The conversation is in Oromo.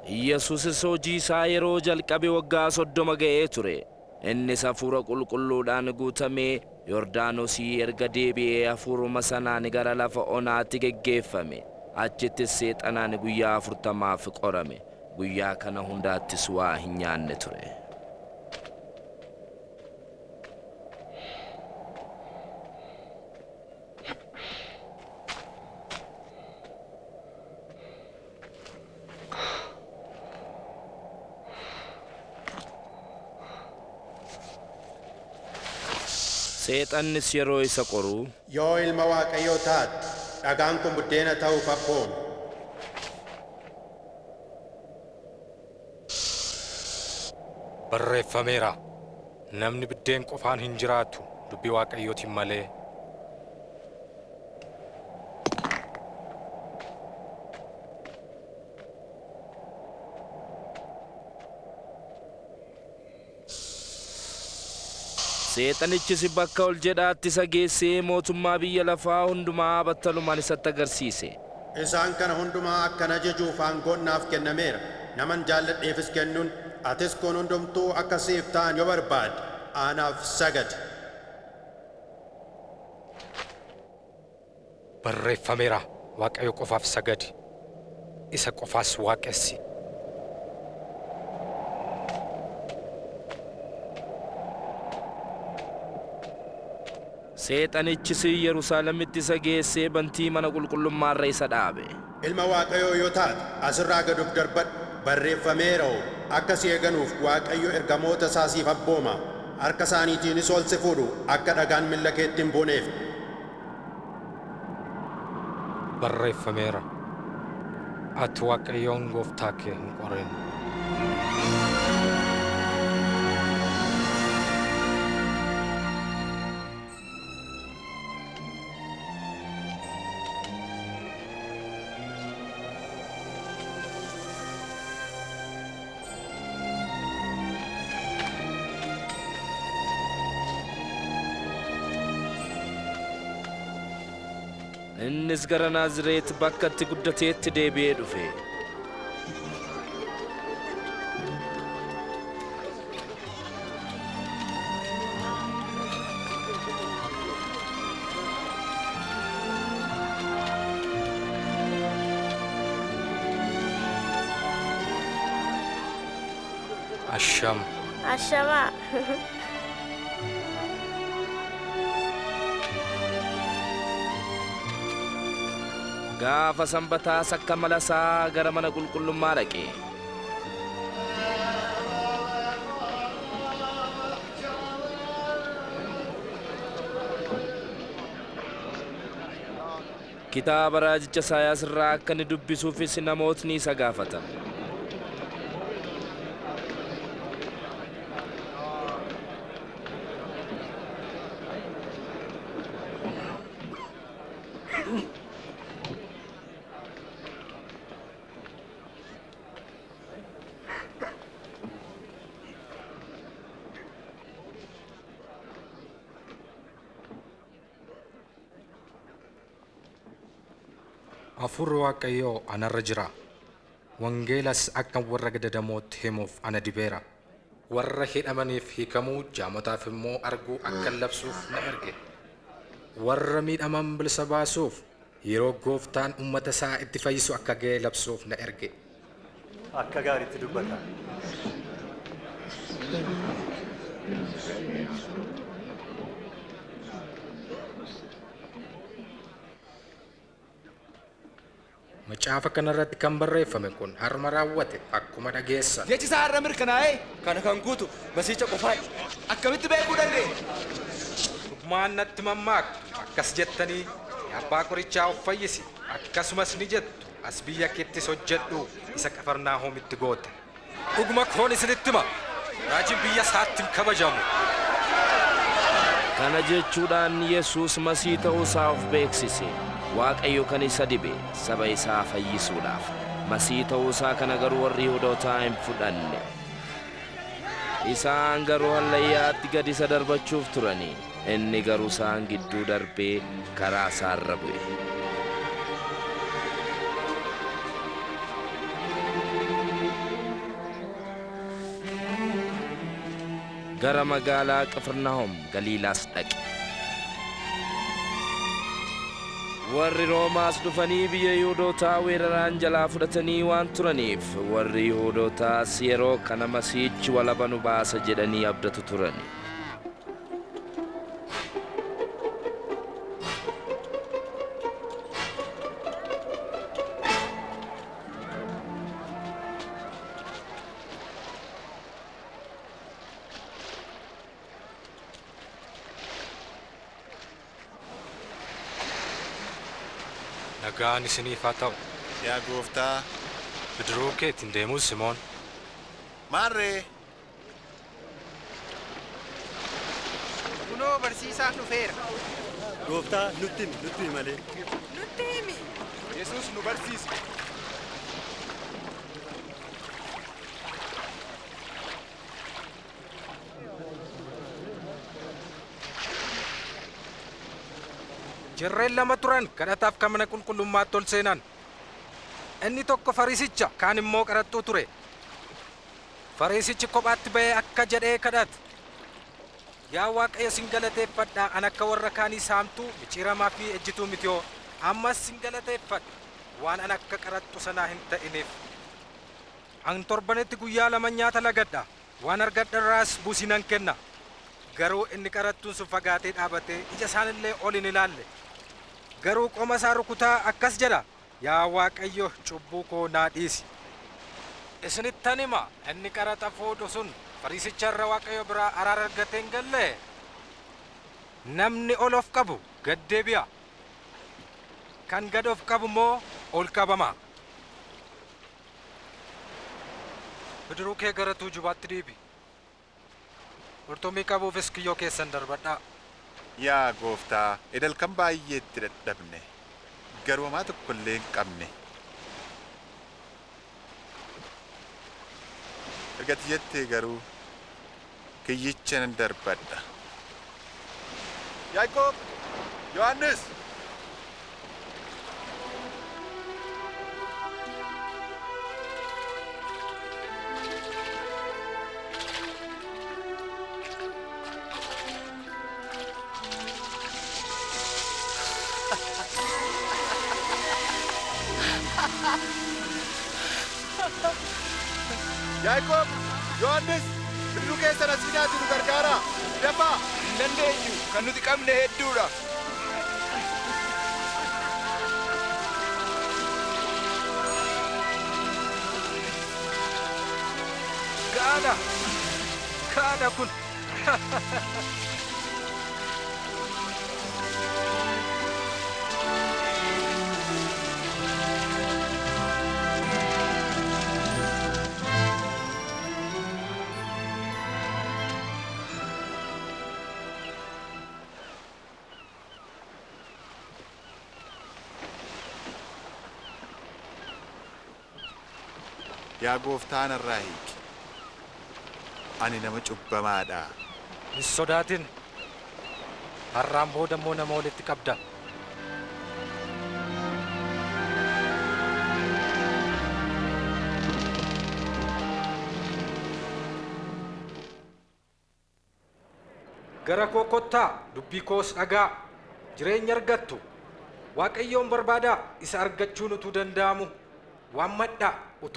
Yesuusis hojii isaa yeroo jalqabe waggaa 30 ga'ee ture. Innis hafuura qulqulluudhaan guutamee Yordaanosii erga deebi'ee hafuuruma sanaan gara lafa onaatti geggeeffame. Achittis seexanaan guyyaa 40f qorame. Guyyaa kana hundaattis waa hin nyaanne ture. Seexannis yeroo isa qoru, Yoo ilma Waaqayyoo taate, dhagaan kun buddeena ta'uuf abboomi. Barreeffameera. Namni biddeen qofaan hin jiraatu dubbii Waaqayyootiin malee. Seexanichis bakka ol jedhaatti isa geessee mootummaa biyya lafaa hundumaa battalumaan isatti agarsiise. Isaan kana hundumaa akkan ajajuuf aangoon naaf kennameera. Naman jaalladheefis kennuun, atis kun hundumtuu akka siif ta'an yoo barbaadde, anaaf sagadi. Barreeffameera. Waaqayyo qofaaf sagadi. Isa qofaas waaqessi. Seexanichis Yerusaalemitti isa geessee bantii mana qulqullummaarra isa dhaabe. Ilma Waaqayyoo yoo taate, asirraa gad of darbadhu. Barreeffameera, akka si eeganuuf Waaqayyo ergamoota isaa siif abbooma. Harka isaaniitiinis ol si fuudhu, akka dhagaan miilla keetti hin buuneef. Barreeffameera. Ati Waaqayyoon gooftaa kee hin qorin. Innis gara Naazreet bakka itti guddateetti deebi'ee dhufe. Asham. Ashamaa. Gaafa sanbataas akka mala isaa gara mana qulqullummaa dhaqe. Kitaaba raajicha Isaayaas irraa akka inni dubbisuufis namootni isa gaafatan. Hafuurri Waaqayyoo anarra jira. Wangeelas akka warra gadadamootti himuuf ana dibeera. Warra hidhamaniif hiikamuu, jaamotaaf immoo arguu akka labsuuf na erge. Warra miidhaman bilisa baasuuf, yeroo gooftaan uummata isaa itti fayyisu akka ga'e labsuuf na erge. Akka gaariitti dubbata. Macaafa kanarratti kan barreeffame kun harma raawwate akkuma dhageessan. Jechi isaa har'a mirkanaa'ee kana kan guutu masiicha qofaadha. Akkamitti beekuu dandeenya? Dhugumaan natti mammaaktu akkas jettanii, yaa abbaa qorichaa of fayyisi, akkasumas ni jettu, as biyya keettis hojjedhu isa Qafarnaahomitti goote. Dhuguma koon isinitti hima, raajiin biyya isaatti hin kabajamu. Kana jechuudhaan Yesuus Masii ta'uu isaa of beeksise. Waaqayyo kan isa dibe saba isaa fayyisuudhaaf. Masii ta'uu isaa kana garuu warri Yihuudootaa hin fudhanne. Isaan garuu hallayyaatti gad isa darbachuuf turani. Inni garuu isaan gidduu darbee karaa isaarra bu'e. Gara magaalaa Qifirnaahom Galiilaas dhaqe. Warri Roomaas dhufanii biyya Yihuudootaa weeraraan jalaa fudhatanii waan turaniif, warri Yihuudootaas yeroo kana Masiichi walaba nu baasa jedhanii abdatu turan. Nagaan isiniif haa ta'u. Yaa gooftaa. Bidiruu keetiin deemuu, Simoon. Maarree. Kunoo barsiisaan dhufeera. Gooftaa, nutti himi, nutti himi malee. Nutti himi. Yesuus nu barsiisi. Jarreen lama turan kadhataaf kan mana qulqullummaatti ol seenan. Inni tokko Fariisicha, kaan immoo qaraxxuu ture. Fariisichi kophaatti ba'ee akka jedhee kadhate. "Yaa Waaqayyo, sin galateeffadha, an akka warra kaanii saamtuu, micciiramaa fi ejjituu mitiyoo. Ammas sin galateeffadha waan an akka qaraxxu sanaa hin ta'iniif. An torbanitti guyyaa 2 nyaata lagadha. Waan argadha irraas buusii nan kenna." Garuu inni qaraxxuun sun fagaatee dhaabatee ija isaanillee ol hin ilaalle. Garuu qoma isaa rukutaa akkas jedha: "Yaa Waaqayyo, cubbuu koo naa dhiisi." Isinittan hima, inni qaraxa fuudhu sun Fariisicha irra Waaqayyo biraa araara argatee hin galle. Namni ol of qabu gad deebi'a. Kan gad of qabu immoo ol qabama. Bidiruu kee gara tuujubaatti dhiibi. Qurxummii qabuufis kiyyoo keessan darbadhaa. Yaa gooftaa, edalkan baay'eetti dadhabne. Garuu homaa tokko illee hin qabne. Erga ati jettee garuu kiyyicha nan darbadha. Yaaqoob! Yohaannis! Yaaqoob! Yohaannis! Bidiruu keessan as fidaati nu gargaaraa! Dafaa! Hin dandeenyu. Kan nuti qabne hedduudha. Ga'aadha! Ga'aadha kun! Yaa gooftaa, narraa hiiki. Ani nama cubbamaadha. Hin sodaatin. Har'aan booda immoo nama walitti qabda. Gara koo kottaa, dubbii koos dhagaa, jireenya argattu. Waaqayyoon barbaadaa, isa argachuun utuu danda'amu, waammadhaa utuu